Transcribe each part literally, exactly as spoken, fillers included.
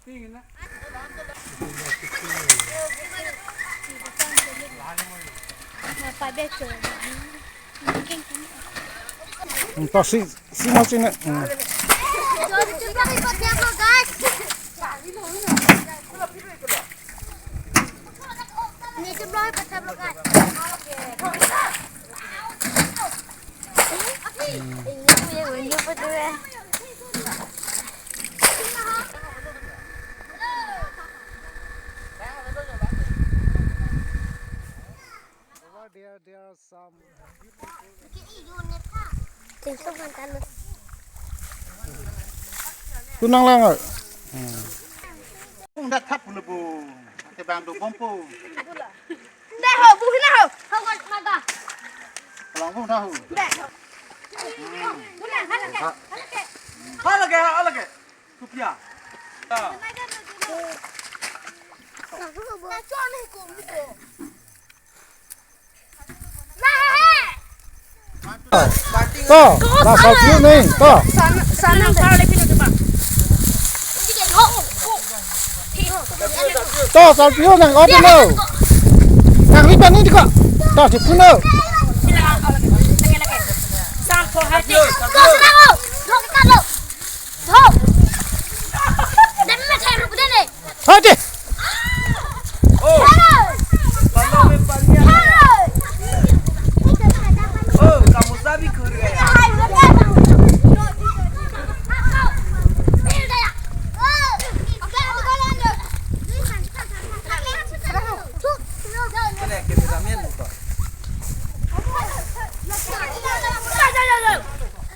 Hmm, to si, si mau sini. Hmm. Over there, there are some. Tunang lang, oh. Hmm. Unda thap pun bu. Ate bang do bompo. Nda ho, bu hina ho. Ho wan maga. Palang bu na ho. Nda ho. Hmm. Bu na, hala ke, hala ke. Hala ke, hala ke. Kupia. Ta. Na chon ni kum ni ko. To, na salpio neng, to. To, salpio nang, open lo. Nang ripan ni ko. To, di puno. Hadi. Oh. Palo mein pani aa gaya. Oh, kamu sabi khur gaya. Kene, kene, ramen buka.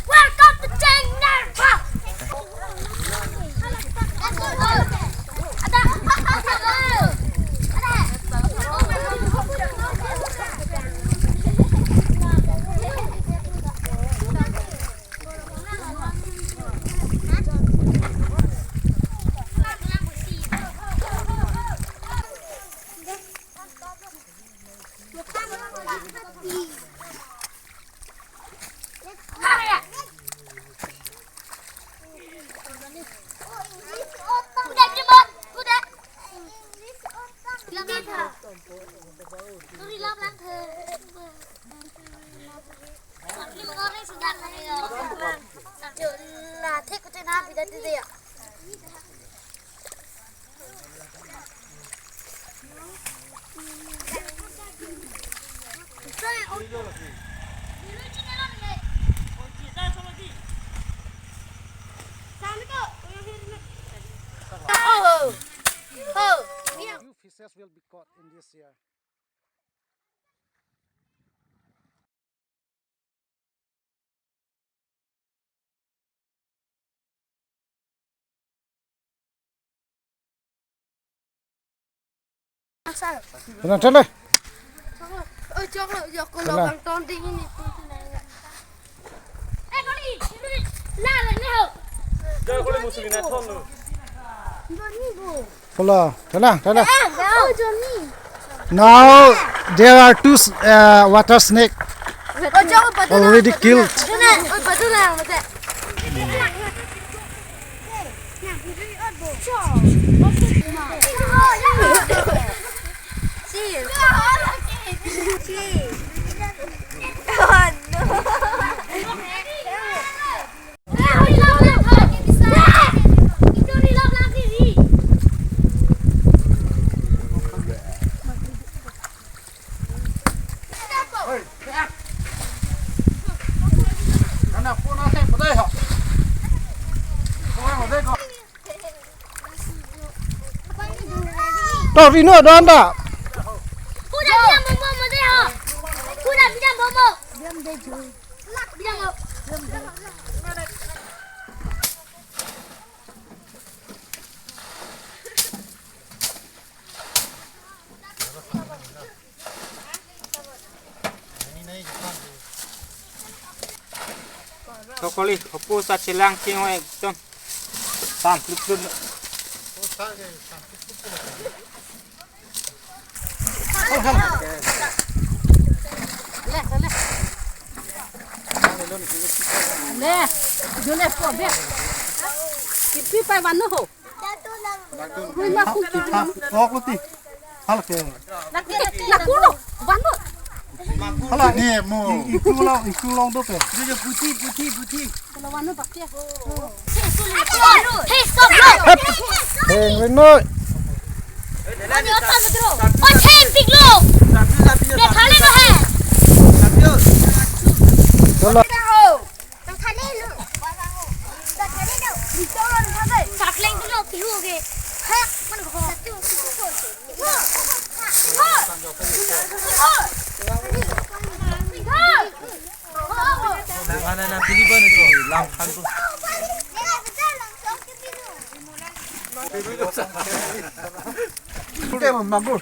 Welcome to Chennai. Few fishes will be caught in this year. Tenang, tenang. Oi, chok lo, yok ko lo. Tenang. Bang ton ding ini. Hala, tenang, tenang. Now there are two s- uh, water snake already killed. To, Rino, do-an ta? Kuda bidam bomo mode ho. Kuda bidam bomo. Bidam bomo. Thokoli, hopu sa chelang ching ho ekdom. Sam, plup, plup. Le, le, le. Le, jule po be. Kipi pai vanu ho. Ipha, ipha, ok lo ti. Hal ke. Laku lo, van lo. Hala ni mo. Iku long, iku long do ke. Puthi, puthi, puthi. Hey, stop lo. Hey, Ringnoi. Ani otak lo. Oh, hey, big lo. Dia thale lo hai. Chalo. Chapleng tu lo pihu ke. Ha, man ko. Mana na pili ba ni lam khan tu. Magur.